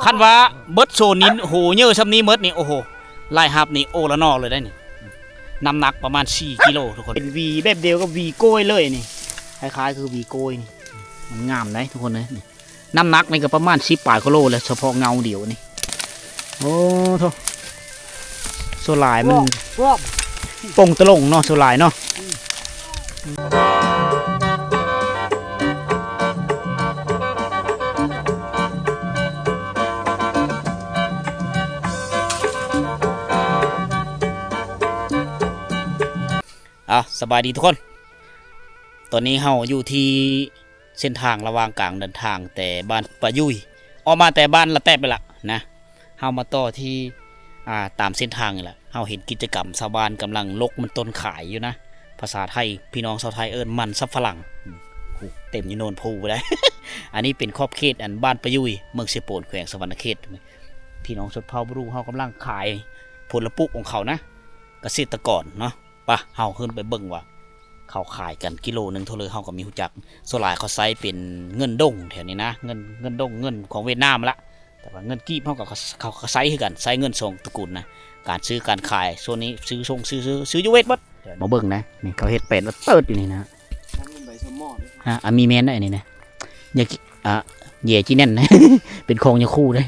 ຄັນວ່າເບິດໂຊນິນໂຫເຍີຊ່ຳນີ້ໝົດນີ້ ໂອ້ໂຫ ລາຍຮັບນີ້ໂອລະນໍເລີຍໄດ໋ນີ້. ນ້ຳໜັກປະມານສີ່ກິໂລທຸກຄົນ. ເປັນຫວີແບບດຽວກັບຫວີກ້ອຍເລີຍນີ້ ຄ້າຍໆຄືຫວີກ້ອຍນີ້. ມັນງາມໄດ໋ທຸກຄົນເອີຍ. ນ້ຳໜັກນີ້ກໍປະມານສິບປາຍກວ່າໂລແຫຼະ ສະເພາະເງົາດຽວນີ້. ໂອ້ໂທ້ ສ່ວນຫຼາຍມັນ ປ່ອງຕະຫຼົງເນາະ ສ່ວນຫຼາຍເນາະ. ເອົາ ສະບາຍດີທຸກຄົນ. ຕອນນີ້ເຮົາຢູ່ທີ່ເສັ້ນທາງລະຫວ່າງກາງເດີນທາງແຕ່ບ້ານປາຍຸຍ ອອກມາແຕ່ບ້ານລະແຕັບນີ້ລະນະ. ເຮົາມາຕໍ່ທີ່ ອ່າ ຕາມເສັ້ນທາງນີ້ລະ. ເຮົາເຫັນກິດຈະກຳຊາວບ້ານກຳລັງຫຼົກມັນຕົ້ນຂາຍຢູ່ນະ. ພາສາໄທ ພີ່ນ້ອງຊາວໄທເອີ້ນມັນສຳປະຫຼັງ. ໂອ້ ເຕັມຢູ່ໂນນພູໄດ໋. ອັນນີ້ເປັນຂອບເຂດອັນບ້ານປາຍຸຍ ເມືອງເຊໂປນ ແຂວງສະຫວັນນະເຂດ. ພີ່ນ້ອງຊົນເຜົ່າບຣູເຮົາກຳລັງຂາຍຜົນລະປຸກຂອງເຂົານະ ກະເສດຕະກອນເນາະ. ປະ ເຮົາຂຶ້ນໄປເບິ່ງວ່າເຂົາຂາຍກັນກິໂລໜຶ່ງເທົ່າໃດ ເຮົາກໍມີຮູ້ຈັກ. ສ່ວນຫຼາຍເຂົາໃຊ້ເປັນເງິນດົງແຖວນີ້ນະ ເງິນ ເງິນດົງ ເງິນຂອງຫວຽດນາມລະ ແຕ່ວ່າເງິນກີບເຮົາກໍ ເຂົາກໍໃຊ້ຄືກັນ ໃຊ້ເງິນສອງຕະກຸນນະ ການຊື້ການຂາຍ. ສ່ວນນີ້ຊື້ສົ່ງ ຊື້ ຊື້ ຊື້ຢູ່ຫວຽດໝົດ. ມາເບິ່ງນະ ນີ້ເຂົາເຮັດແປນເຕີດຢູ່ນີ້ນະ. ຮະ ອາ ມີແມ່ນໄດ໋ອັນນີ້ນະ ຢ່າ ອາ ແຍ່ຈີ່ແໜ້ນ ເປັນຂອງຍາຄູເດ້.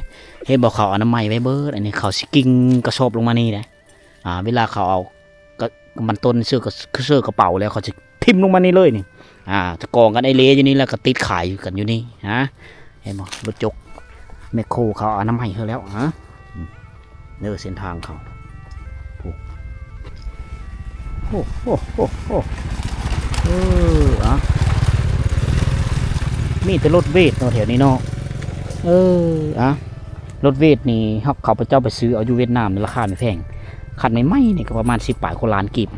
ເຫັນບໍ່ ເຂົາອະນາໄມໄວ້ເບີດ. ອັນນີ້ເຂົາຊິກິ້ງກະສອບລົງມານີ້ເດ້. ອາ ເວລາເຂົາເອົາ ກະ ມັນຕົ້ນເສື້ອກະ ເສື້ອກະເປົາແລ້ວ ເຂົາຈະຖິ້ມລົງມານີ້ເລີຍນີ້. ອາ ຈະກອງກັນໄອເລຢູ່ນີ້ ແລ້ວກະຕິດຂາຍກັນຢູ່ນີ້. ຮະ ເຫັນບໍ່ ລົດຈົກແມັກໂຄເຂົາອະນາໄມໃຫ້ແລ້ວ. ຮະ ເດີ ເສັ້ນທາງເຂົາ ໂອ້ ໂອ້ ໂອ້ ໂອ້ ເອີ ອະ ມີແຕ່ລົດເວດເນາະແຖວນີ້ເນາະ. ເອີ ອະ ລົດເວດນີ້ ເຮົາ ເຂົາພະເຈົ້າໄປຊື້ເອົາຢູ່ຫວຽດນາມ ລາຄາມັນແພງ. ຄັນໃໝ່ໆນີ້ກໍປະມານສິບປາຍກວ່າລ້ານກີບ.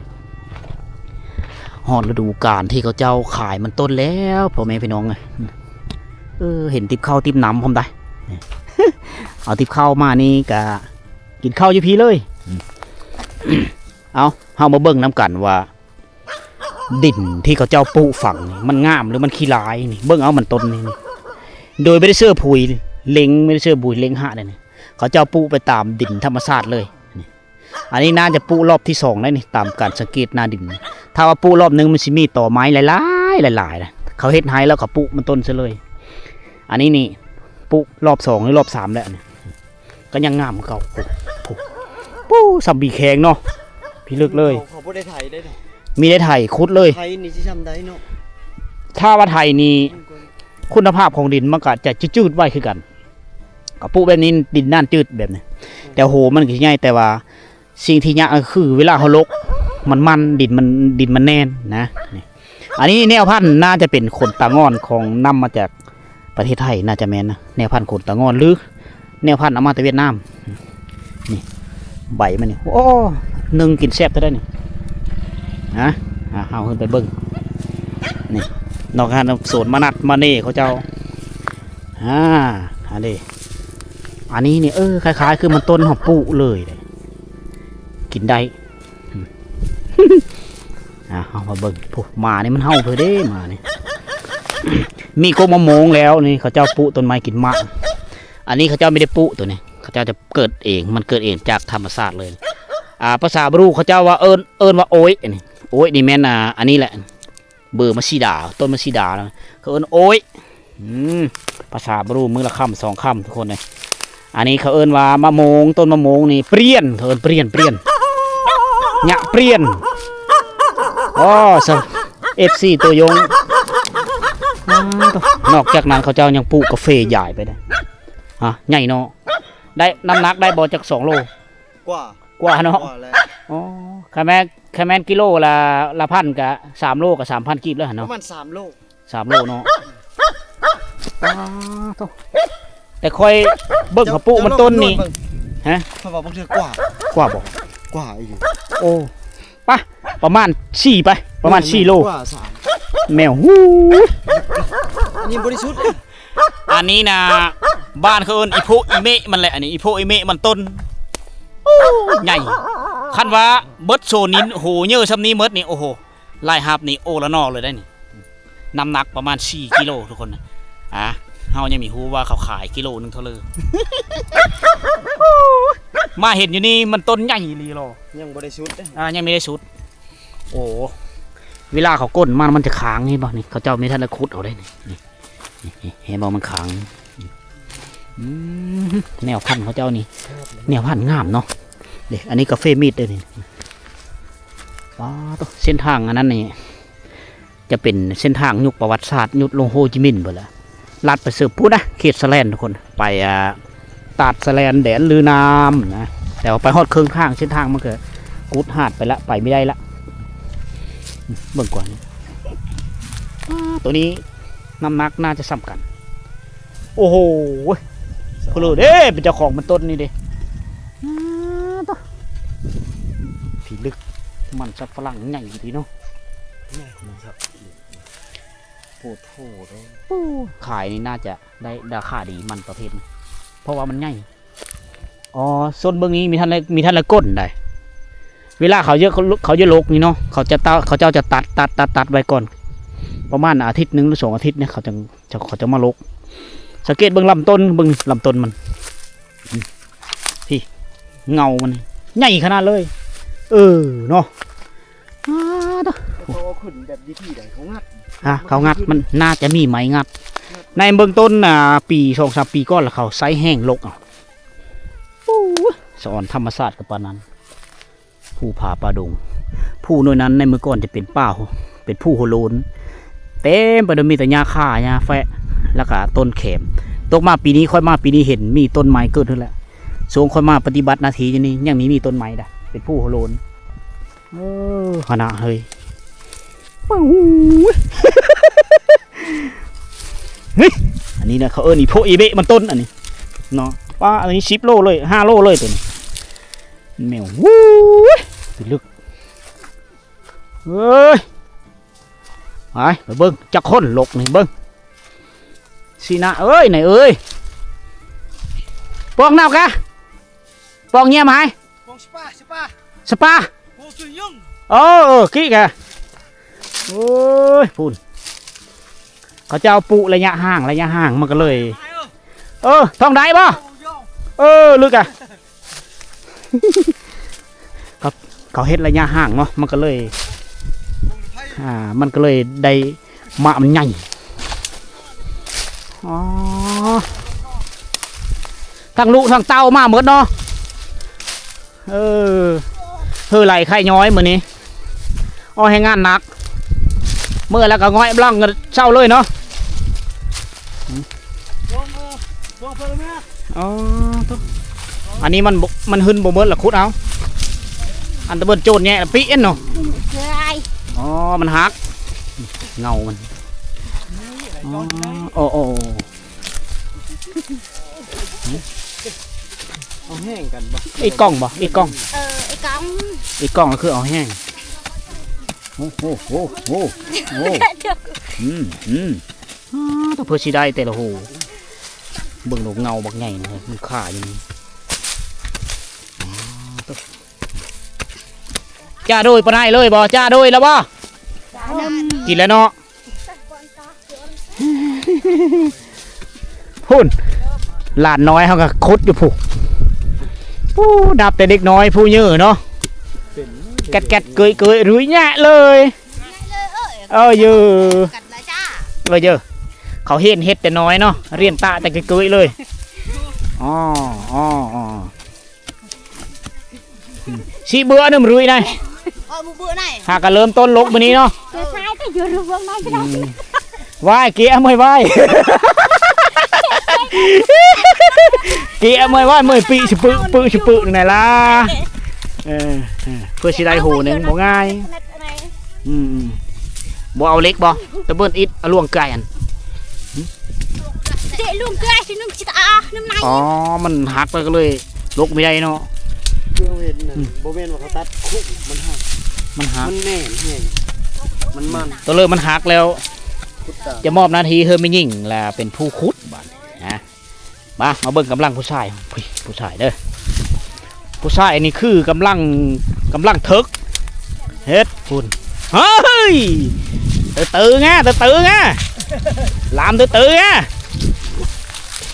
ຮອດລະດູການທີ່ເຂົາເຈົ້າຂາຍມັນຕົ້ນແລ້ວ ພໍ່ແມ່ພີ່ນ້ອງເອີຍ. ເອີ ເຫັນຕິບເຂົ້າຕິບນ້ຳພ້ອມໄດ໋. ເອົາຕິບເຂົ້າມານີ້ກະກິນເຂົ້າຢູ່ພີ້ເລີຍ. ເອົາ ເຮົາມາເບິ່ງນຳກັນວ່າ ດິນທີ່ເຂົາເຈົ້າປຸຝັງນີ້ ມັນງາມ ຫຼື ມັນຂີ້ລາຍນີ້. ເບິ່ງເອົາມັນຕົ້ນນີ້ ໂດຍບໍ່ໄດ້ເຊື້ອປຸຍເຫຼັງ ບໍ່ໄດ້ເຊື້ອປຸຍເຫຼັງຫະເດ້ນີ້. ເຂົາເຈົ້າປຸໄປຕາມດິນທຳມະຊາດເລີຍນີ້. ອັນນີ້ໜ້າຈະປຸລອບທີສອງແລ້ວນີ້ ຕາມການສັງເກດໜ້າດິນ. ຖ້າວ່າປຸລອບໜຶ່ງ ມັນຊິມີຕໍໄມ້ຫຼາຍໆ ຫຼາຍໆນະ. ເຂົາເຮັດໄຮ່ແລ້ວກໍປຸມັນຕົ້ນຊະເລີຍ. ອັນນີ້ນີ້ ປຸລອບສອງ ຫຼື ລອບສາມແລ້ວນີ້. ກໍຍັງງາມຄືເກົ່າ. ໂອ້ ໂອ້ ໂອ້ ສ່ຳບີແຂງເນາະ ພິລຶກເລີຍ. ເຂົາບໍ່ໄດ້ໄຖໄດ້ ມີແຕ່ໄຖ ຂຸດເລີຍ. ໄຖນີ້ຊິຊ່ຳໃດເນາະ. ຖ້າວ່າໄຖນີ້ ຄຸນນະພາບຂອງດິນມັນກໍຈະຈືດໆໄວຄືກັນ. ກໍປຸແບບນີ້ ດິນໜ້ານຈືດແບບນີ້ ແຕ່ໂຫມັນກໍຊິໃຫຍ່. ແຕ່ວ່າສິ່ງທີ່ຍາກກໍຄືເວລາເຮົາຫຼົກ ມັນມັນ ດິນມັນ ດິນມັນແໜ້ນນະ. ນີ້ ອັນນີ້ແນວພັນໜ້າຈະເປັນຂົນຕາງ່ອນຂອງນຳມາຈາກ ປະເທດໄທໜ້າຈະແມ່ນນະ ແນວພັນຂົນຕາງ່ອນ ຫຼື ແນວພັນເອົາມາແຕ່ຫວຽດນາມ. ນີ້ ໃບມັນນີ້ ໂອ້ ໜຶ່ງກິນແຊບແທ້ໃດນີ້. ຮະ ອາ ເຮົາຂຶ້ນໄປເບິ່ງ. ນີ້ ນອກຫັ້ນ ສວນມະນັດມະເນເຂົາເຈົ້າ. ອາ ອັນນີ້ ອັນນີ້ນີ້ ເອີ ຄ້າຍໆຄືມັນຕົ້ນເຮົາປູກເລີຍເດ້ ກິນໄດ້. ອາ ເຮົາມາເບິ່ງ ໂອ້ ໝານີ້ມັນເຫົ່າເພິ່ນເດ້ ໝານີ້. ມີກົກມະມ່ວງແລ້ວນີ້ ເຂົາເຈົ້າປູກຕົ້ນໄມ້ກິນໝາກ. ອັນນີ້ເຂົາເຈົ້າບໍ່ໄດ້ປູກ ໂຕນີ້ ເຂົາເຈົ້າຈະເກີດເອງ ມັນເກີດເອງຈາກທຳມະຊາດເລີຍ. ອາ ພາສາບຣູເຂົາເຈົ້າວ່າເອີ້ນ ເອີ້ນວ່າໂອ້ຍ. ອັນນີ້ ໂອ້ຍນີ້ແມ່ນ ອາ ອັນນີ້ແຫຼະ ເບີມະຊີດາ ຕົ້ນມະຊີດາ ເຂົາເອີ້ນໂອ້ຍ. ອືມ ພາສາບຣູ ມື້ລະຄຳສອງຄຳ ທຸກຄົນເອີຍ. ອັນນີ້ເຂົາເອີ້ນວ່າມະມ່ວງ ຕົ້ນມະມ່ວງນີ້ ປຽນ ເຂົາເອີ້ນປຽນ ປຽນ ຍະປຽນ. ອໍ ເອັຟຊີ ໂຕຢົງ. ອາ ໂທ້ ນອກຈາກນັ້ນເຂົາເຈົ້າຍັງປູກກາເຟຢາຍໄປໄດ້. ຮະ ໃຫຍ່ເນາະ ໄດ້ ນ້ຳໜັກໄດ້ບໍ່ຈັກສອງໂລ? ກວ່າ ກວ່າເນາະ. ກວ່າແລ້ວ. ອໍ ຄັນແມ່ນ ຄັນແມ່ນກິໂລລະ ລະພັນກະສາມໂລກະສາມພັນກີບແລ້ວຫັ້ນເນາະ. ປະມານສາມໂລ. ສາມໂລເນາະ. ປາໂທ້ ແຕ່ຂ້ອຍເບິ່ງເຂົາປູກມັນຕົ້ນນີ້ ເຈົ້າລອງຄຳນວນເບິ່ງ. ຮະ ຂ້ອຍວ່າບາງເທື່ອກວ່າ ກວ່າບໍ່? ກວ່າອີ່ຫຼີ. ໂອ້ ປະ ປະມານສີ່ໄປ ປະມານສີ່ໂລ. ແມ່ນ ກວ່າສາມ ແມວ ຫູ ອັນນີ້ບໍລິສຸດ. ອັນນີ້ນະ ບ້ານເຂົາເອີ້ນອີໂພະອີເມະມັນແຫຼະ. ອັນນີ້ອີໂພະອີເມະມັນຕົ້ນ ໂອ້ ໃຫຍ່. ຄັນວ່າເບິດໂຊນິນໂຫເຍີຊ່ຳນີ້ໝົດນີ້ ໂອ້ໂຫ ລາຍຮັບນີ້ໂອລະນໍເລີຍໄດ໋ນີ້. ນ້ຳໜັກປະມານສີ່ກິໂລ ທຸກຄົນ. ອາ ເຮົາຍັງບໍ່ຮູ້ວ່າເຂົາຂາຍກິໂລໜຶ່ງເທົ່າໃດ. ມາເຫັນຢູ່ນີ້ມັນຕົ້ນໃຫຍ່ອີ່ຫຼີເນາະ. ຍັງບໍ່ໄດ້ສຸດເດ້. ອ່າ ຍັງບໍ່ໄດ້ສຸດ. ໂອ້ ເວລາເຂົາກົ້ນມາມັນຈະຄ້າງ ເຫັນບໍ່ນີ້? ເຂົາເຈົ້າມີທັນໄດ້ຂຸດເອົາໄດ້ນີ້. ນີ້ ນີ້ ເຫັນບໍ່? ມັນຄ້າງ. ອືມ ແນວພັນເຂົາເຈົ້ານີ້ ແນວພັນງາມເນາະ. ເດ້ ອັນນີ້ກາເຟມີດເດ້ນີ້. ປາດໂທ້ ເສັ້ນທາງອັນນັ້ນນີ້ ຈະເປັນເສັ້ນທາງຍຸກປະຫວັດສາດ ຍຸກລົງໂຮຈິມິນພຸ້ນລະ. ລັດໄປເສີບພຸ້ນນະ ເຂດສະແລນທຸກຄົນ ໄປ ອ່າ ຕາດສະແລນ ແດນລືນາມນະ. ແຕ່ວ່າໄປຮອດເຄິ່ງທາງ ເສັ້ນທາງມັນກໍກຸດຫາດໄປລະ ໄປບໍ່ໄດ້ລະ. ເບິ່ງກ່ອນ ອາ ໂຕນີ້ນ້ຳໜັກໜ້າຈະສ່ຳກັນ. ໂອ້ໂຫ ເພິ່ນເດ້ ເປັນເຈົ້າຂອງມັນຕົ້ນນີ້ເດ້. ອາ ໂທ້ ພິລຶກ ມັນສັບຝຣັ່ງໃຫຍ່ດີເນາະ. ໂອ້ໂຫ ຂາຍນີ້ໜ້າຈະໄດ້ລາຄາດີ ມັນປະເພດນີ້ ເພາະວ່າມັນໃຫຍ່. ອໍ ໂຊນເບິ່ງນີ້ມີທັນໄດ້ ມີທັນໄດ້ກົ້ນໄດ໋. ເວລາເຂົາເຍາະ ເຂົາເຍາະລົກນີ້ເນາະ ເຂົາຈະຕະ ເຂົາເຈົ້າຈະຕັດ ຕັດ ຕັດ ຕັດໄວ້ກ່ອນ ປະມານອາທິດໜຶ່ງ ຫຼື ສອງອາທິດນີ້ ເຂົາຈັ່ງ ເຂົາຈະມາລົກ. ສັງເກດເບິ່ງລຳຕົ້ນ ເບິ່ງລຳຕົ້ນມັນ ອືມ ພີ້ ເງົາມັນໃຫຍ່ຂະໜາດເລີຍ. ເອີ ເນາະ. ອາ ໂທ້ ເຂົາເອົາຂຶ້ນແບບວິທີໃດ? ເຂົາງັດ ຮະ ເຂົາງັດ ມັນໜ້າຈະມີໄມ້ງັດ. ໃນເບື້ອງຕົ້ນ ອ່າ ປີສອງສາມປີກ່ອນລະ ເຂົາໃຊ້ແຮງລົກເອົາ. ໂອ້ຍ ສະອອນທຳມະຊາດກໍປານນັ້ນ. ພູຜາປ່າດົງ ພູໜ່ວຍນັ້ນໃນເມື່ອກ່ອນຈະເປັນປ່າ ເປັນພູໂຫໂລນ ເຕັມໄປດ້ວຍມີແຕ່ຫຍ້າຄາ ຫຍ້າແຟະ ແລ້ວກະຕົ້ນແຂມ. ຕົກມາປີນີ້ ຂ້ອຍມາປີນີ້ເຫັນມີຕົ້ນໄມ້ເກີດຂຶ້ນແລ້ວ. ຊ່ວງຂ້ອຍມາປະຕິບັດໜ້າທີ່ຢູ່ນີ້ ຍັງມີ ມີຕົ້ນໄມ້ດະ ເປັນພູໂຫໂລນ. ເອີ ຄະນະເຮີ້ຍ ເຮີ້ຍ ອັນນີ້ນະ ເຂົາເອີ້ນອີໂພະອີເບະມັນຕົ້ນອັນນີ້ເນາະ. ປາ ອັນນີ້ສິບໂລເລີຍ ຫ້າໂລເລີຍໂຕນີ້ ແມວ ໂອ້ຍ ພິລຶກ. ເອີຍ ໄປ ໄປເບິ່ງຈັກຄົນລົກນີ້ ເບິ່ງ ຊີນາເອີຍ ນາຍເອີຍ ປອກເນົ່າກະ ປອກເຫຍມໃຫ້ ປອກສະປາ ສະປາ ສະປາ ໂອ້ຍ ເອີ ກິກະ ໂອ້ຍ ພຸ້ນ ເຂົາເຈົ້າປູກໄລຍະຫ່າງ ໄລຍະຫ່າງ ມັນກໍເລີຍ ເອີ ທ້ອງໄດ້ບໍ່? ເອີ ເອີ ລຶກອະ. ເຂົາ ເຂົາເຮັດໄລຍະຫ່າງເນາະ ມັນກໍເລີຍ ອ່າ ມັນກໍເລີຍໄດ້ໝາກມັນໃຫຍ່. ອໍ ທັງລູກທັງເຕົ້າມາໝົດເນາະ. ເອີ ເຮີໄຫຼໄຂ້ຍ້ອຍມື້ນີ້ ອໍ ແຮງງານໜັກ ເມື່ອຍແລ້ວກໍຫງອຍບລັງເຊົາເລີຍເນາະ. ອໍ ໂທ້ ອັນນີ້ມັນບໍ່ ມັນຫຶ່ນບໍ່ເໝິດລະ ຂຸດເອົາ ອັນຕະເບີດໂຈນແຍະລະປິເອັນເນາະ. ອໍ ມັນຫັກ ເງົາມັນ ອໍ ໂອ້ ໂອ້ ເອົາແຫ້ງກັນບໍ່? ອີກກ່ອງບໍ່? ອີກກ່ອງ ເອີ ອີກກ່ອງ ອີກກ່ອງກໍຄືເອົາແຫ້ງ. ໂອ້ໂຫ ໂອ້ໂຫ ໂອ້ ອືມ ອືມ ອ້າ ເພື່ອຊິໄດ້ແຕ່ລະໂຫ ເບິ່ງໂລດ ເງົາບັກໃຫຍ່ນະ ມີຂາຢູ່ນີ້. ຈ້າໂດຍປານໃດເລີຍບໍ່? ຈ້າໂດຍແລ້ວບໍ່? ກິນແລ້ວເນາະ. ພຸ້ນ ຫຼານນ້ອຍເຮົາກໍຂຸດຢູ່ພຸ້ນ. ປູ້ ນັບແຕ່ເດັກນ້ອຍຜູ້ເຍີເນາະ ແກັດໆ ເກີຍໆ ລຸຍຍະເລີຍ. ເອີ ເຢີ ເອີ ເຢີ ເຂົາຮຽນເຮັດແຕ່ນ້ອຍເນາະ ຮຽນຕະແຕ່ເກີຍໆ ເລີຍ. ອໍ ອໍ ອໍ ຊິເບື່ອນຳລຸຍນະ ເອີ ບໍ່ເບື່ອນະ ຫາກະເລີ່ມຕົ້ນລົກມື້ນີ້ເນາະ. ອືມ ຫວາຍ ເກຍເມື່ອຍຫວາຍ ເກຍເມື່ອຍຫວາຍ ເມື່ອຍປີສະປຶ ປຶສະປຶ ນີ້ນະລະ. ເອີ ເອີ ເພື່ອຊິໄດ້ໂຫໜຶ່ງບໍ່ງ່າຍ. ອືມ ບໍ່ເອົາເຫຼັກບໍ່? ຕະເບີນອິດ ເອົາລວງໄກ່ຫັ້ນ ເຈະລວງໄກ່ຊິໜຶ່ງຊິຕາໜຶ່ງໃນ. ອໍ ມັນຫັກແລ້ວກໍເລີຍ ລົກບໍ່ໄດ້ເນາະ. ຄືເຮົາເຫັນນັ້ນ ອືມ ບໍ່ແມ່ນວ່າເຂົາຕັດຄຸ ມັນຫັກ ມັນຫັກ ມັນແໜ້ນແຮງ ມັນມັນ ຕົວເລີກມັນຫັກແລ້ວ ຈະມອບໜ້າທີ່ໃຫ້ແມ່ຍິງລະເປັນຜູ້ຂຸດບາດນີ້ນະ. ມາ ມາເບິ່ງກຳລັງຜູ້ຊາຍ ຜູ້ຊາຍເດີ ຜູ້ຊາຍນີ້ຄືກຳລັງ ກຳລັງເຖິກ ເຮັດພຸ້ນ ເຮີ້ຍ ເຕີໆ ງາ ເຕີໆ ງາ ລາມເຕີໆ ງາ.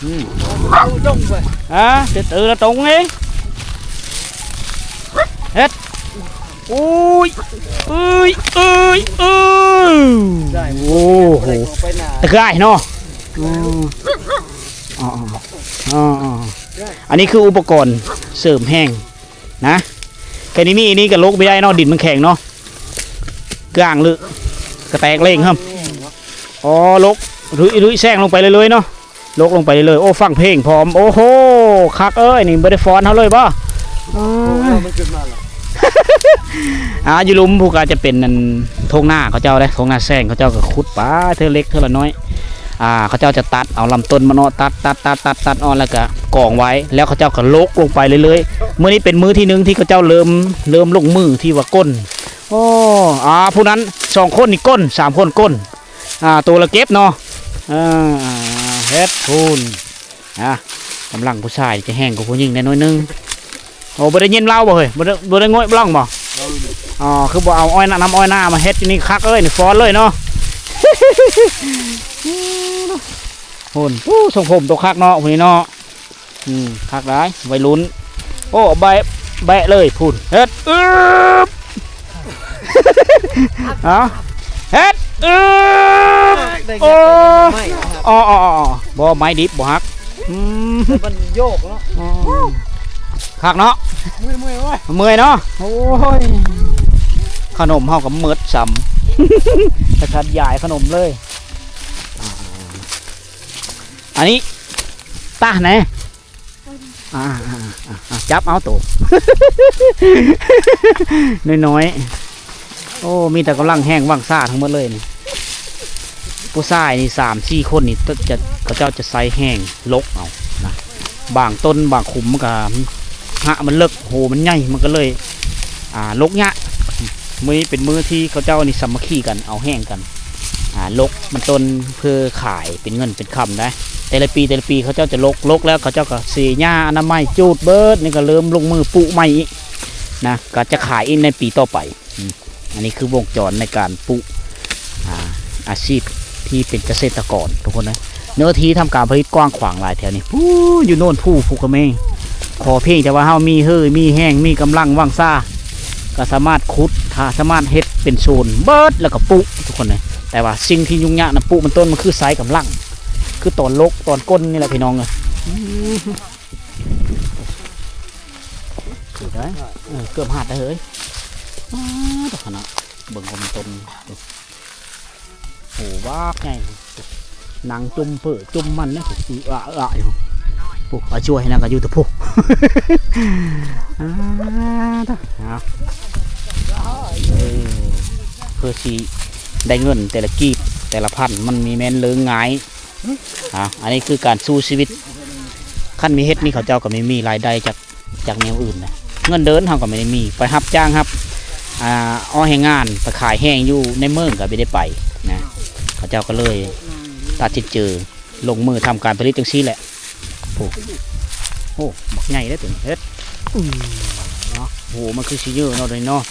ອືມ ລົງໄປ ອ່າ ເຕີລະຕົງເດ້ ເຮັດ ໂອ້ຍ ເອີຍ ເອີຍ ເອີຍ ໂອ້ໂຫ ຕະກາຍເນາະ ອືມ ອໍໆ ອັນນີ້ຄືອຸປະກອນເສີມແຮງ ນະ ແຄ່ນີ້ມີ ນີ້ກໍລົກບໍ່ໄດ້ເນາະ ດິນມັນແຂງເນາະ ກ້າງເລີຍ ກະແຕກເລ່ງເຮີ້ມ ອໍ ລົກ ລຸຍ ລຸຍແຊງລົງໄປເລື້ອຍໆເນາະ ລົກລົງໄປເລື້ອຍໆ ໂອ້ ຟັງເພງພ້ອມ ໂອ້ໂຫ ຄັກເອີຍ ນີ້ບໍ່ໄດ້ຟ້ອນເຮົາເລີຍບໍ່? ອືມ ມັນຂຶ້ນມາແລ້ວ ອ່າ ຢູ່ລຸ່ມພຸ້ນກໍຈະເປັນອັນທົ່ງນາເຂົາເຈົ້າເດ້ ທົ່ງນາແຊງ ເຂົາເຈົ້າກໍຂຸດໄປເທື່ອເລັກເທື່ອລະນ້ອຍ ອ່າ ເຂົາເຈົ້າຈະຕັດເອົາລຳຕົ້ນມັນເນາະ ຕັດ ຕັດ ຕັດ ຕັດ ຕັດອອກ ແລ້ວກໍກອງໄວ້ ແລ້ວເຂົາເຈົ້າກໍລົກລົງໄປເລື້ອຍໆ ມື້ນີ້ເປັນມື້ທີໜຶ່ງທີ່ເຂົາເຈົ້າເລີ່ມ ເລີ່ມລົງມືທີ່ວ່າກົ້ນ ໂອ້ ອ່າ ຜູ້ນັ້ນສອງຄົນນີ້ກົ້ນ ສາມຄົນກົ້ນ ອ່າ ໂຕລະເກັບເນາະ ເອີ ເຮັດພຸ້ນ ອ່າ ກຳລັງຜູ້ຊາຍຈະແຮງກວ່າຜູ້ຍິງແດ່ໜ້ອຍໜຶ່ງ ໂອ້ ບໍ່ໄດ້ຍິນລາວບໍ່ເຮີ້ຍ ບໍ່ໄດ້ ບໍ່ໄດ້ໂງ່ຍບລັງບໍ່? ອໍ ຄືບໍ່ເອົາອ້ອຍນາ ນ້ຳອ້ອຍນາມາເຮັດຢູ່ນີ້ຄັກເອີຍ ນີ້ຟ້ອນເລີຍເນາະ ພຸ້ນ ໂອ້ ຊົງຜົມໂຕຄັກເນາະ ຜູ້ນີ້ເນາະ ອືມ ຄັກຫຼາຍ ໄວລຸ້ນ ໂອ້ ແບະ ແບະເລີຍພຸ້ນ ເຮັດ ອືບ ເອົາ ເຮັດ ອືບ ໂອ້ ໄມ້ ອໍໆໆ ບໍ່ ໄມ້ດິບບໍ່ຫັກ ອືມ ແຕ່ມັນໂຍກເນາະ ອືມ ຄັກເນາະ ເມື່ອຍໆເວີ້ຍ ເມື່ອຍເນາະ ໂອ້ຍ ຂະໜົມເຮົາກໍໝົດຊ້ຳ ຂະໜາດຢາຍຂະໜົມເລີຍ ອ່າ ອັນນີ້ຕາແດ່ ອ່າ ອ່າ ຈັບເອົາໂຕ ນ້ອຍໆ ໂອ້ ມີແຕ່ກຳລັງແຮງວັງຊາທັງໝົດເລີຍນີ້ ຜູ້ຊາຍນີ້ສາມສີ່ຄົນນີ້ ຈະ ເຂົາເຈົ້າຈະໃຊ້ແຮງລົກເອົານະ ບາງຕົ້ນບາງຂຸມມັນກະ ຮະມັນເລິກ ໂຫມັນໃຫຍ່ ມັນກໍເລີຍ ອ່າ ລົກຍາກ ມື້ນີ້ເປັນມື້ທີ່ເຂົາເຈົ້ານີ້ສາມັກຄີກັນ ເອົາແຮງກັນ ອ່າ ລົກມັນຕົ້ນເພື່ອຂາຍເປັນເງິນເປັນຄຳໄດ໋ ແຕ່ລະປີ ແຕ່ລະປີເຂົາເຈົ້າຈະລົກ ລົກແລ້ວເຂົາເຈົ້າກໍເສຫຍ້າອະນາໄມ ຈູດເບິດ ນີ້ກໍເລີ່ມລົງມືປຸໃໝ່ອີກນະ ກໍຈະຂາຍອີກໃນປີຕໍ່ໄປ ອືມ ອັນນີ້ຄືວົງຈອນໃນການປຸ ອ່າ ອາຊີບທີ່ເປັນກະເສດຕະກອນທຸກຄົນເອີຍ ເນື້ອທີ່ທຳການຜະລິດກວ້າງຂວາງຫຼາຍແຖວນີ້ ປູ້ ຢູ່ໂນນພູພູກະເມງ ຂໍພຽງແຕ່ວ່າເຮົາມີເຮີ່ ມີແຮງ ມີກຳລັງວັງຊາ ກໍສາມາດຂຸດ ຖ້າສາມາດເຮັດເປັນໂຊນເບິດ ແລ້ວກໍປຸທຸກຄົນເອີຍ ແຕ່ວ່າສິ່ງທີ່ຫຍຸ້ງຍາກນຳປຸມັນຕົ້ນ ມັນຄືໃຊ້ກຳລັງ ຄືຕອນລົກຕອນກົ້ນນີ້ແຫຼະພີ່ນ້ອງເອີຍ ອືມ ຖືໄດ້ ເອີ ເກືອບຫາດໄດ້ເຮີ້ຍ ປາດ ຂະໜາດ ເບິ່ງວ່າມັນຕົ້ນ ໂຫ ບັກໃຫຍ່ ນັ່ງຈຸ່ມເພີຈຸ່ມມັນນະ ອະອະຢູ່ ໂອ້ ອາຊ່ວຍໃຫ້ນາງກໍຢູ່ແຕ່ພຸ້ນ ອາ ເອີ ເພື່ອຊິໄດ້ເງິນແຕ່ລະກີບແຕ່ລະພັນ ມັນມີແມ່ນເລີງງ່າຍ ອ່າ ອັນນີ້ຄືການສູ້ຊີວິດ ຄັນມີເຫັດນີ້ ເຂົາເຈົ້າກໍມີ ມີລາຍໄດ້ຈາກ ຈາກແນວອື່ນນະ ເງິນເດືອນເຮົາກໍບໍ່ໄດ້ມີ ໄປຮັບຈ້າງຮັບ ອ່າ ເອົາແຮງງານ ໄປຂາຍແຮງຢູ່ໃນເມືອງກໍບໍ່ໄດ້ໄປນະ ເຂົາເຈົ້າກໍເລີຍຕັດສິນໃຈລົງມືທຳການຜະລິດຈັ່ງຊີ້ແຫຼະ ໂອ້ ໂອ້ ບັກໃຫຍ່ເດ້ຕົວນີ້ ເຮັດ ອື ເນາະ ໂອ້ ມັນຄືຊິເຍີະເນາະ ໂດຍເນາະ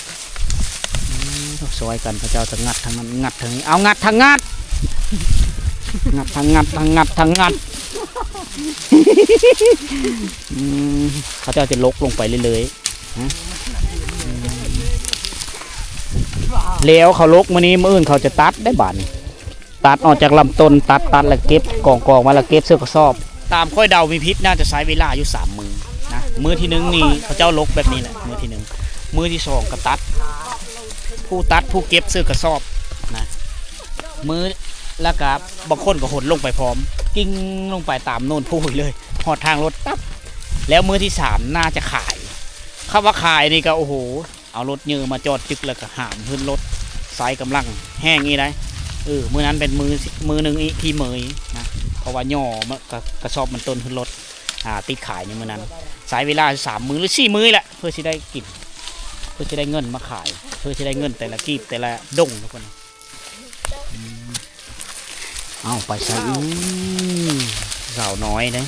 ອື ຊ່ອຍກັນ ເຂົາເຈົ້າຈະງັດທາງນັ້ນ ງັດທາງນີ້ ເອົາ ງັດທາງງັດ ງັດທາງງັດ ທາງງັດ ທາງງັດ ອື ເຂົາເຈົ້າຈະລົກລົງໄປເລື້ອຍໆ ນະ ອື ແລ້ວເຂົາລົກມື້ນີ້ ມື້ອື່ນເຂົາຈະຕັດໄດ້ບາດນີ້ ຕັດອອກຈາກລຳຕົ້ນ ຕັດ ຕັດແລ້ວເກັບກອງໆໄວ້ ແລ້ວເກັບໃສ່ກະສອບ ຕາມຂ້ອຍເດົາບໍ່ຜິດ ໜ້າຈະໃຊ້ເວລາຢູ່ສາມມື້ນະ ມື້ທີໜຶ່ງນີ້ເຂົາເຈົ້າລົກແບບນີ້ແຫຼະ ມື້ທີໜຶ່ງ ມື້ທີສອງກໍຕັດ ຜູ້ຕັດຜູ້ເກັບໃສ່ກະສອບນະ ມື້ ແລ້ວກໍບາງຄົນກໍຫົນລົງໄປພ້ອມ ກິ້ງລົງໄປຕາມໂນນພູເລີຍ ຮອດທາງລົດຕັບ ແລ້ວມື້ທີສາມໜ້າຈະຂາຍ ຄຳວ່າຂາຍນີ້ກໍ ໂອ້ໂຫ ເອົາລົດເຍີະມາຈອດຈຶກ ແລ້ວກໍຫາມຂຶ້ນລົດ ໃຊ້ກຳລັງແຮງອີກໄດ໋ ເອີ ມື້ນັ້ນເປັນມື້ ມື້ໜຶ່ງອີກທີ່ເມື່ອຍນະ ເພາະວ່າຫຍໍ້ ກະ ກະສອບມັນຕົ້ນຂຶ້ນລົດ ອ່າ ຕິດຂາຍໃນມື້ນັ້ນ ໃຊ້ເວລາສາມມື້ ຫຼື ສີ່ມື້ແຫຼະ ເພື່ອຊິໄດ້ກິນ ເພື່ອຊິໄດ້ເງິນມາຂາຍ ເພື່ອຊິໄດ້ເງິນແຕ່ລະກີບ ແຕ່ລະດົງ ທຸກຄົນ ເອົາ ໄປໃສອີກ ສາວນ້ອຍເດ້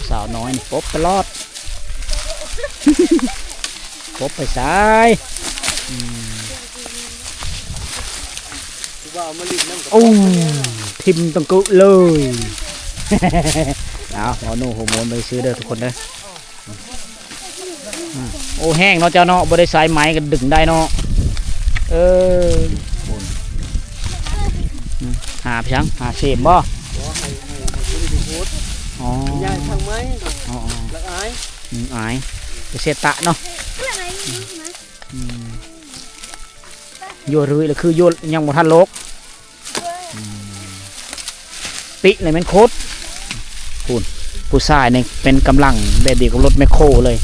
ສາວນ້ອຍນີ້ປົບຕະຫຼອດ ປົບໄປໃສ ອືມ ໂອ້ ຖິ້ມຕັງກຶເລີຍ ເ ເອົາ ເອົາໜູໂຮໂມນໄປຊື້ເດີທຸກຄົນເດີ. ອືມ ໂອ້ ແຮງເນາະເຈົ້າເນາະ ບໍ່ໄດ້ໃຊ້ໄມ້ກໍດຶງໄດ້ເນາະ. ເອີ ອືມ ຫາໄປຫຍັງ ຫາເສມບໍ່? ອໍ ໃຫຍ່ທາງໄມ້ ອໍໆ ລະອາຍ ອືມ ອາຍ ໄປເສດຕະເນາະ. ອືມ ຢູ່ລຸຍລະຄືຢູ່ ຍັງບໍ່ທັນລົກ. ອືມ ຕິເລີຍແມ່ນຂຸດ. ພຸ້ນ ຜູ້ຊາຍນີ້ເປັນກຳລັງແບບດຽວກັບລົດແມັກໂຄເລີຍ.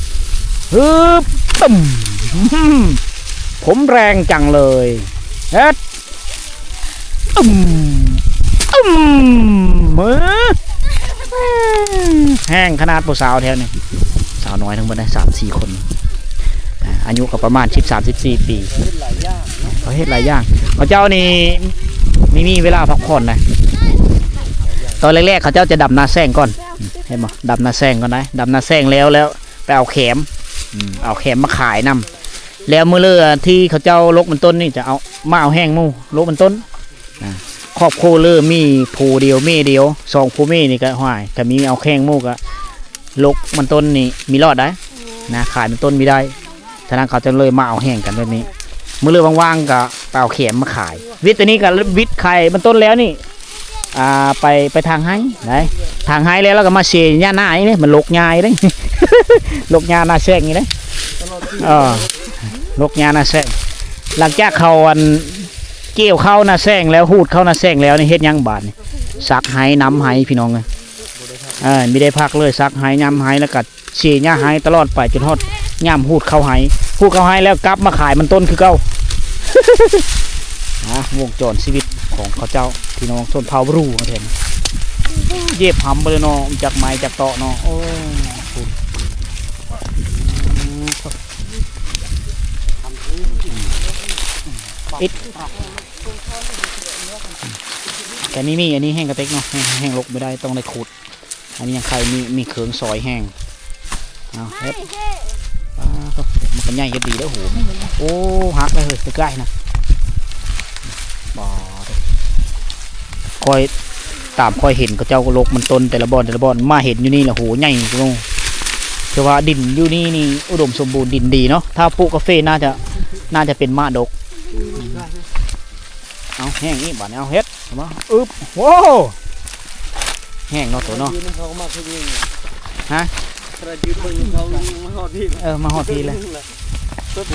ຮຶບ ປຶ້ມ ຜົມແຮງຈັງເລີຍ. ເຮັດ ອືມ ອືມ ເອີ ແຮງຂະໜາດຜູ້ສາວແຖວນີ້. ສາວນ້ອຍທັງໝົດໄດ໋ ສາມສີ່ຄົນ ອາ ອາຍຸກໍປະມານສິບສາມ ສິບສີ່ປີ. ເຂົາເຮັດຫຼາຍຢ່າງເນາະ ເຂົາເຮັດຫຼາຍຢ່າງ. ເຂົາເຈົ້ານີ້ມີ ມີເວລາພັກຜ່ອນນະ. ຕອນແລກໆ ເຂົາເຈົ້າຈະດຳນາແຊງກ່ອນ ເຫັນບໍ່? ດຳນາແຊງກ່ອນໄດ໋ ດຳນາແຊງແລ້ວ ແລ້ວໄປເອົາແຂມ ອືມ ເອົາແຂມມາຂາຍນຳ. ແລ້ວມື້ເລີທີ່ເຂົາເຈົ້າລົກມັນຕົ້ນນີ້ ຈະເອົາ ມາເອົາແຮງໝູ່ລົກມັນຕົ້ນ. ອ່າ ຄອບຄົວເລີມີຜົວດຽວແມ່ດຽວ ສອງຜົວແມ່ນີ້ກໍ ຫ້ວຍ ກໍມີເອົາແຮງໝູ່ກໍ ລົກມັນຕົ້ນນີ້ມີລອດໄດ໋ ນະ ຂາຍມັນຕົ້ນມີໄດ້. ສະນັ້ນເຂົາຈະເລີຍມາເອົາແຮງກັນແບບນີ້. ມື້ເລີວ່າງໆ ກໍໄປເອົາແຂມມາຂາຍ. ວິດຕານີ້ກໍວິດຂາຍມັນຕົ້ນແລ້ວນີ້ ອ່າ ໄປ ໄປທາງໄຮ່ໄດ໋ ທາງໄຮ່ແລ້ວ ແລ້ວກໍມາເຊຫຍ້ານານີ້ເດ້ ມັນລົກຫຍ້ານີ້ເດ້ ລົກຫຍ້ານາແຊງນີ້ເດ້. ເອີ ລົກຫຍ້ານາແຊງ. ຫຼັງຈາກເຂົາ ອັນ ກ່ຽວເຂົ້ານາແຊງແລ້ວ ຮູດເຂົ້ານາແຊງແລ້ວນີ້ ເຮັດຫຍັງບາດນີ້? ສັກໄຮ່ ນຳໄຮ່ ພີ່ນ້ອງເອີຍ. ເອີ ມີໄດ້ພັກເລີຍ ສັກໄຮ່ ນຳໄຮ່ ແລ້ວກໍເຊຫຍ້າໄຮ່ຕະຫຼອດໄປ ຈົນຮອດຍາມຮູດເຂົ້າໄຮ່. ຮູດເຂົ້າໄຮ່ແລ້ວ ກັບມາຂາຍມັນຕົ້ນຄືເກົ່າ. ອ່າ ວົງຈອນຊີວິດຂອງເຂົາເຈົ້າ ພີ່ນ້ອງຊົນເຜົ່າບຣູ ວ່າຊັ້ນ. ເຢັບຫຳເບິດເລີຍເນາະ ຈັກໄມ້ຈັກເຕາະເນາະ. ໂອ້ ພຸ້ນ ອືມ ອິດ ແຕ່ນີ້ມີ ອັນນີ້ແຮງກະເຕັກເນາະ ແຮງ ແຮງລົກບໍ່ໄດ້ ຕ້ອງໄດ້ຂຸດ. ອັນນີ້ຍັງໄຄ ມີ ມີເຄື່ອງຊອຍແຮງ. ເອົາເຮັດ ປາດໂທ້ ມັນກໍໃຫຍ່ກໍດີແລ້ວ. ໂຫ ໂອ້ ຫັກເລີຍເຮີ້ຍ ໃກ້ໆນະ. ປາດໂທ້ ຂ້ອຍ ຕາມຂ້ອຍເຫັນເຂົາເຈົ້າກໍລົກມັນຕົ້ນແຕ່ລະບ່ອນ ແຕ່ລະບ່ອນ ມາເຫັນຢູ່ນີ້ລະ ໂຫ ໃຫຍ່ໂຕ. ແຕ່ວ່າດິນຢູ່ນີ້ນີ້ອຸດົມສົມບູນ ດິນດີເນາະ ຖ້າປູກກາເຟໜ້າຈະ ໜ້າຈະເປັນໝາກດົກ. ເອົາແຮງອີກບາດນີ້ ເອົາເຮັດ ເອົາມາ ອຶບ ໂອ້ ແຮງເນາະໂຕເນາະ. ຮະ ເອີ ມາຮອດພີ້ແລ້ວ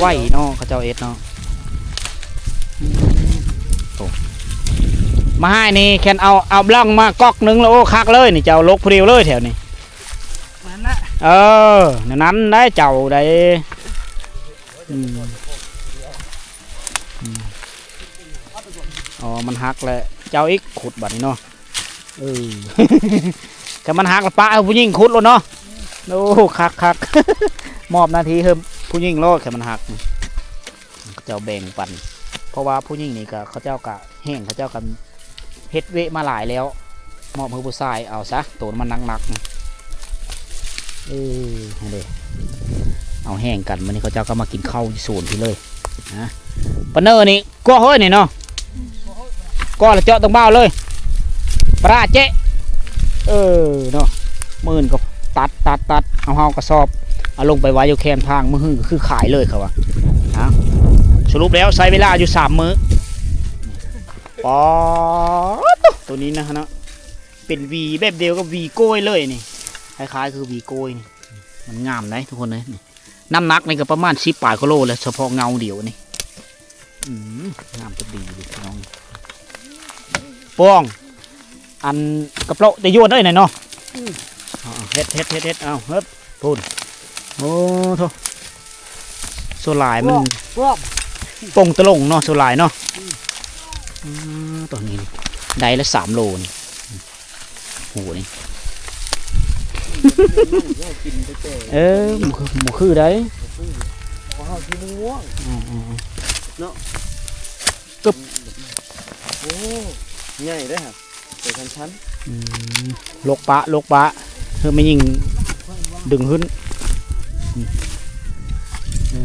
ໄວເນາະ ເຂົາເຈົ້າເຮັດເນາະ. ໂອ້ ມາໃຫ້ນີ້ ແຄ່ນເອົາ ເອົາບລັງມາກອກໜຶ່ງແລ້ວ ໂອ້ ຄັກເລີຍນີ້ ເຈົ້າລົກຜູ້ດຽວເລີຍແຖວນີ້. ແມ່ນລະ ເອີ ແນວນັ້ນໄດ໋ ເຈົ້າໄດ໋. ອືມ ອືມ ອໍ ມັນຫັກແລ້ວ ເຈົ້າອີກຂຸດບາດນີ້ເນາະ. ເອີ ຄັນມັນຫັກລະປະໃຫ້ຜູ້ຍິງຂຸດໂລດເນາະ. ໂອ້ ຄັກໆ ມອບໜ້າທີ່ໃຫ້ຜູ້ຍິງໂລດ ຄັນມັນຫັກ ເຂົາເຈົ້າແບ່ງປັນ ເພາະວ່າຜູ້ຍິງນີ້ກໍ ເຂົາເຈົ້າກໍແຮງ ເຂົາເຈົ້າກໍເຮັດວຽກມາຫຼາຍແລ້ວ ມອບໃຫ້ຜູ້ຊາຍເອົາຊະ ໂຕມັນໜັກໆ. ເອີ ຫັ້ນເດ້ ເອົາແຮງກັນ. ມື້ນີ້ເຂົາເຈົ້າກໍມາກິນເຂົ້າຢູ່ສວນພີ້ເລີຍນະ ປາເນີນີ້. ກໍເຮີ້ຍນີ້ເນາະ ກໍລະເຈາະຕົງບ່າວເລີຍ ປາເຈະ. ເອີເນາະ ມື້ອື່ນກໍຕັດ ຕັດ ຕັດ ເອົາເຮົາກະສອບ ເອົາລົງໄປໄວ້ຢູ່ແຄມທາງ ມື້ຮືກໍຄືຂາຍເລີຍເຂົາວ່າ. ເອົາ ສະຫຼຸບແລ້ວໃຊ້ເວລາຢູ່ສາມມື້. ປາດໂທ້ ໂຕນີ້ນະເນາະ ເປັນຫວີແບບດຽວກັບຫວີກ້ວຍເລີຍນີ້ ຄ້າຍໆຄືຫວີກ້ວຍນີ້. ມັນງາມໄດ໋ທຸກຄົນເອີຍ ນີ້ ນ້ຳໜັກນີ້ກໍປະມານສິບປາຍກວ່າໂລແຫຼະ ສະເພາະເງົາດຽວນີ້. ອືມ ງາມກໍດີຢູ່ພີ່ນ້ອງ. ປ້ອງ ອັນກະໂປະແຕ່ຢວນເອີຍນະເນາະ. ອືມ ເຮັດ ເຮັດ ເຮັດ ເຮັດ ເອົາ ເຮີ້ຍ ພຸ້ນ. ໂອ້ໂທ້ ສ່ວນຫຼາຍມັນ ປ້ອງ ປ້ອງ ປົ່ງຕະຫຼົງເນາະ ສ່ວນຫຼາຍເນາະ. ອືມ ອືມ ຕອນນີ້ໄດ້ລະສາມໂລນີ້. ໂຫ ນີ້ ເອີ ບໍ່ຄື ບໍ່ຄືໃດ໋ ຂອງເຮົາສີມ່ວງ. ອືມໆໆ ເນາະ ກຶບ ໂອ້ ໃຫຍ່ເດ້ຫະ ແຕ່ຊັນໆ. ອືມ ຫຼົກປະ ຫຼົກປະ ເຮີ້ຍ ແມ່ຍິງດຶງຂຶ້ນ. ອືມ ເອີ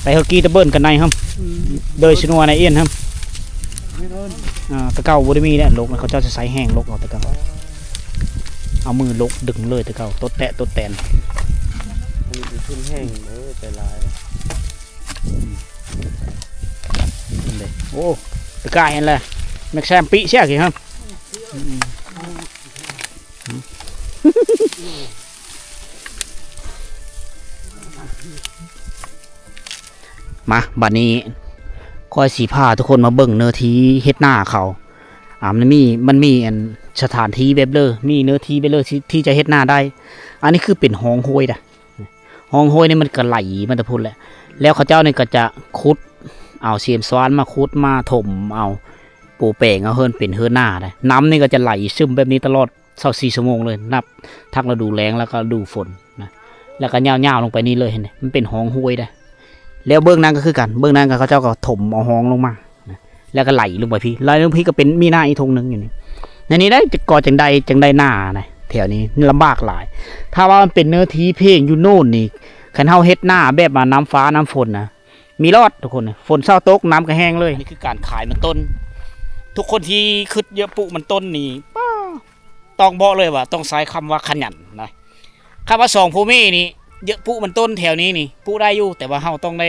ໄປເຮີ້ຍ ກີ້ຕະເບີນກັນໃນຫັ້ນ ອືມ ເດີຍຊະນົວໃນອຽນຫັ້ນ. ອ່າ ແຕ່ເກົ່າບໍ່ໄດ້ມີແຫຼະ ລົກນະ ເຂົາເຈົ້າຈະໃຊ້ແຮງລົກເອົາ ແຕ່ເກົ່າ ເອົາມືລົກດຶງເລີຍ ແຕ່ເກົ່າ ຕົດແຕະຕົດແຕນ. ອັນນີ້ເປັນທຶນແຮງເດີ ໃຈຫຼາຍເດ້. ອືມ ນີ້ເດ້ ໂອ້ ຕະກາຍຫັ້ນແຫຼະ ແມັກແຊມປິເສຍກີ້ຫັ້ນ. ອືມ ມາ ບັດນີ້ຂ້ອຍຊິພາທຸກຄົນມາເບິ່ງເນື້ອທີ່ເຮັດນາເຂົາ. ອ່າ ມັນມີ ມັນມີອັນສະຖານທີ່ແບບເລີ ມີເນື້ອທີ່ແບບເລີທີ່ ທີ່ຈະເຮັດນາໄດ້. ອັນນີ້ຄືເປັນຮ່ອງຫ້ວຍນະ ຮ່ອງຫ້ວຍນີ້ມັນກະໄຫຼມາແຕ່ພຸ້ນແຫຼະ ແລ້ວເຂົາເຈົ້ານີ້ກະຈະຂຸດເອົາ ເຊຍມຊວານມາຂຸດມາຖົມເອົາ ໂປແປງເອົາເຮືອນເປັນເຮືອນນາໄດ໋. ນ້ຳນີ້ກະຈະໄຫຼຊຶມແບບນີ້ຕະຫຼອດ ຊາວສີ່ຊົ່ວໂມງເລີຍ ນັບທັງລະດູແລ້ງ ແລ້ວກໍລະດູຝົນນະ ແລ້ວກໍຍາວໆລົງໄປນີ້ເລີຍ ເຫັນໄດ໋ ມັນເປັນຮ່ອງຫ້ວຍໄດ໋. ແລ້ວເບື້ອງນັ້ນກໍຄືກັນ ເບື້ອງນັ້ນກໍເຂົາເຈົ້າກໍຖົມເອົາຮ່ອງລົງມານະ ແລ້ວກໍໄຫຼລົງໄປພີ້ ໄຫຼລົງພີ້ກໍເປັນມີນາອີກທົ່ງໜຶ່ງຢູ່ນີ້ ໃນນີ້ໄດ໋. ກໍຈັ່ງໃດຈັ່ງໄດ້ນານະ ແຖວນີ້ລຳບາກຫຼາຍ. ຖ້າວ່າມັນເປັນເນື້ອທີ່ເພງຢູ່ໂນ້ນນີ້ ຄັນເຮົາເຮັດນາແບບວ່ານ້ຳຟ້ານ້ຳຝົນນະ ມີລອດທຸກຄົນ ຝົນເຊົາຕົກ ນ້ຳກໍແຫ້ງເລີຍ. ນີ້ຄືການຂາຍມັນຕົ້ນ ທຸກຄົນທີ່ຄິດຢາກປູກມັນຕົ້ນນີ້ ປ້າ ຕ້ອງບອກເລີຍວ່າຕ້ອງໃຊ້ຄຳວ່າຂະຫຍັນນະ. ຄຳວ່າສອງຜົວເມຍນີ້ ຢາກປູກມັນຕົ້ນແຖວນີ້ນີ້ ປູກໄດ້ຢູ່ ແຕ່ວ່າເຮົາຕ້ອງໄດ້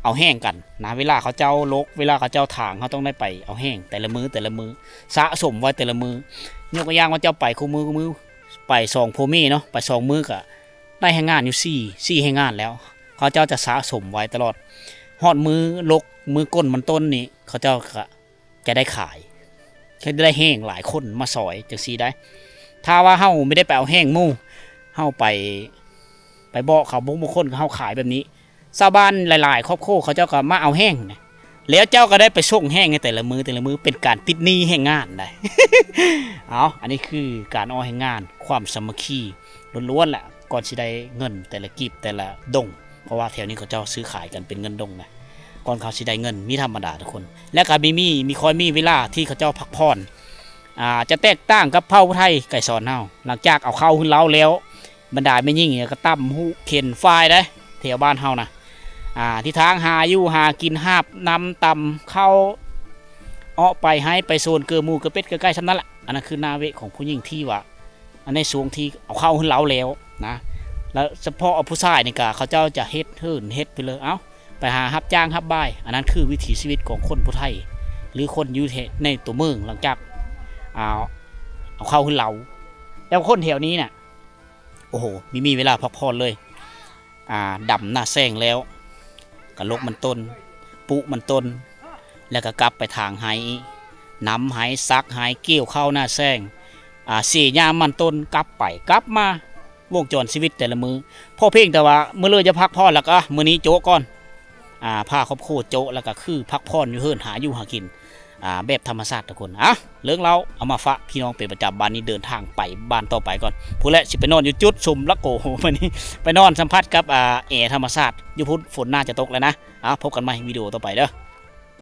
ເອົາແຫ້ງກັນນະ ເວລາເຂົາເຈົ້າລົກ ເວລາເຂົາເຈົ້າຖາງ ເຮົາຕ້ອງໄດ້ໄປເອົາແຫ້ງແຕ່ລະມື້ ແຕ່ລະມື້ ສະສົມໄວ້ແຕ່ລະມື້. ຍົກຕົວຢ່າງວ່າເຈົ້າໄປຄູ່ມື້ ຄູ່ມື້ ໄປສອງຜົວເມຍເນາະ ໄປສອງມື້ກໍໄດ້ແຮງງານຢູ່ສີ່ ສີ່ແຮງງານແລ້ວ ເຂົາເຈົ້າຈະສະສົມໄວ້ຕະຫຼອດ ຮອດມື້ລົກ ມື້ກົ້ນມັນຕົ້ນນີ້ ເຂົາເຈົ້າກໍ ຈະໄດ້ຂາຍ ຈະໄດ້ແຫ້ງຫຼາຍຄົນມາຊອຍຈັ່ງຊີ້ໄດ໋. ຖ້າວ່າເຮົາບໍ່ໄດ້ໄປເອົາແຫ້ງໝູ່ ເຮົາໄປ ໄປບອກເຂົາ ບາງຄົນເຮົາຂາຍແບບນີ້ ຊາວບ້ານຫຼາຍໆຄອບຄົວເຂົາເຈົ້າກໍມາເອົາແຫ້ງນະ ແລ້ວເຈົ້າກໍໄດ້ໄປສົ່ງແຫ້ງໃຫ້ແຕ່ລະມື້ ແຕ່ລະມື້ ເປັນການຕິດໜີ້ແຮງງານໄດ໋. ເອົາ ອັນນີ້ຄືການອອກແຮງງານ ຄວາມສາມັກຄີລ້ວນໆແຫຼະ ກ່ອນຊິໄດ້ເງິນແຕ່ລະກີບແຕ່ລະດົງ. ເພາະວ່າແຖວນີ້ເຂົາເຈົ້າຊື້ຂາຍກັນເປັນເງິນດົງນະ ກ່ອນເຂົາຊິໄດ້ເງິນ ມີທຳມະດາທຸກຄົນ. ແລ້ວກໍມີ ມີ ມີ ຄ່ອຍມີເວລາທີ່ເຂົາເຈົ້າພັກຜ່ອນ ອ່າ ຈະແຕກຕ່າງກັບເຜົ່າໄທໄກສອນເຮົາ ຫຼັງຈາກເອົາເຂົ້າຂຶ້ນເລົ້າແລ້ວ ບັນດາແມ່ຍິງນີ້ກໍຕຳຫູກເຂັນຝາຍໄດ໋ ແຖວບ້ານເຮົານະ ອ່າ ທີ່ທາງຫາຢູ່ຫາກິນ ຫາບນຳຕຳເຂົ້າ ເອາະໄປໄຮ່ໄປສວນ ເກີໝູເກີເປັດເກີໄກ່ ສ່ຳນັ້ນລະ. ອັນນັ້ນຄືໜ້າເວະຂອງຜູ້ຍິງທີ່ວ່າ ອັນໃນຊ່ວງທີ່ເອົາເຂົ້າຂຶ້ນເລົ້າແລ້ວນະ ແລ້ວສະເພາະຜູ້ຊາຍນີ້ກະ ເຂົາເຈົ້າຈະເຮັດເຫີນເຮັດໄປເລີຍ ເອົ້າ ໄປຫາຮັບຈ້າງຮັບບ່າຍ. ອັນນັ້ນຄືວິຖີຊີວິດຂອງຄົນຜູ້ໄທ ຫຼືຄົນຢູ່ໃນຕົວເມືອງ ຫຼັງຈາກ ອ່າ ເອົາເຂົ້າຂຶ້ນເລົ້າ. ແຕ່ວ່າຄົນແຖວນີ້ນະ ໂອ້ໂຫ ມີ ມີເວລາພັກຜ່ອນເລີຍ. ອ່າ ດຳນາແຊງແລ້ວ ກະລົກມັນຕົ້ນ ປູກມັນຕົ້ນ ແລ້ວກະກັບໄປຖາງໄຮ່ ນຳໄຮ່ ສັກໄຮ່ ກ່ຽວເຂົ້ານາແຊງ ອ່າ ເສຍຫຍ້າມັນຕົ້ນ ກັບໄປກັບມາ ວົງຈອນຊີວິດແຕ່ລະມື້. ພໍພຽງແຕ່ວ່າມື້ເລີຍຈະພັກຜ່ອນ ແລ້ວກະມື້ນີ້ໂຈະກ່ອນ ອ່າ ພາຄອບຄົວໂຈະ ແລ້ວກະຄືພັກຜ່ອນຢູ່ເຮືອນ ຫາຢູ່ຫາກິນ ອ່າ ແບບທຳມະຊາດທຸກຄົນ. ອ່ະ ເລື່ອງລາວເອົາມາຝາກພີ່ນ້ອງເປັນປະຈຳ. ບາດນີ້ເດີນທາງໄປບ້ານຕໍ່ໄປກ່ອນ ພຸ້ນແຫຼະ ຊິໄປນອນຢູ່ຈຸດຊຸມລະໂກ ບາດນີ້ໄປນອນສຳຜັດກັບ ອ່າ ແອທຳມະຊາດຢູ່ພຸ້ນ. ຝົນໜ້າຈະຕົກແລ້ວນະ. ອ່ະ ພົບກັນໃໝ່ວິດີໂອຕໍ່ໄປເດີ.